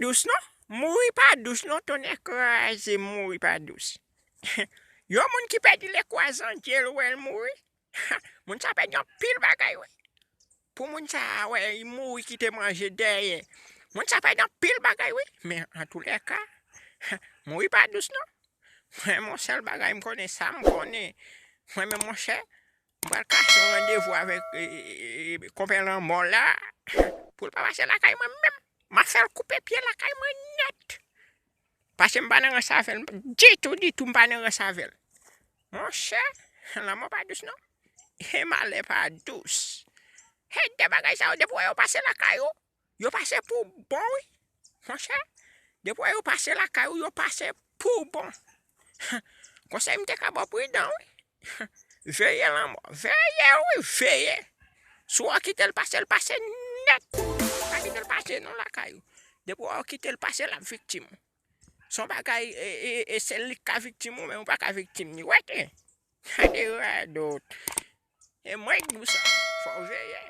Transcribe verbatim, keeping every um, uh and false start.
Dous non. Mouri pa dous non, tonnè kraze, mouri pa dous. Yon moun ki pèdi lekwazan, Dye l wè l mouri. Moun sa pèdi anpil bagay wi. Pou moun sa a wè, li mouri kite manje dèyè. Moun sa pèdi anpil bagay wi. Men antoulèka, mouri pa dous non. Mwen, yon sèl bagay m konnen, sa m konnen. Mwen menm, monchè, m pral kase yon randevou avèk e, e, e, e, konpè lanmò la pou l pa pase lakay mwen menm. M ap fè l koupe pye lakay mwen nèt. Paske m pa nan rans avè l ditou, ditou, m pa nan rans avè l. Monchè, lanmò pa dous non. E malè pa dous. E de bagay sa yo, depi w wè yo pase lakay ou, yo pase pou bon wi. Monchè, depi w wè yo pase lakay ou, yo pase pou bon. Konsèy m te ka ba w, pridan wi. Veye lanmò, veye wi, veye. Si w kite l pase, l pase nèt. Pa kite l pase non lakay ou. Depi w kite l pase, l ap viktim ou. Se yon bagay, e, e, e se li k ka viktim ou, men ou pa ka viktim li. Wete. Gade radòt. E mwen k di w sa. Fò w veye.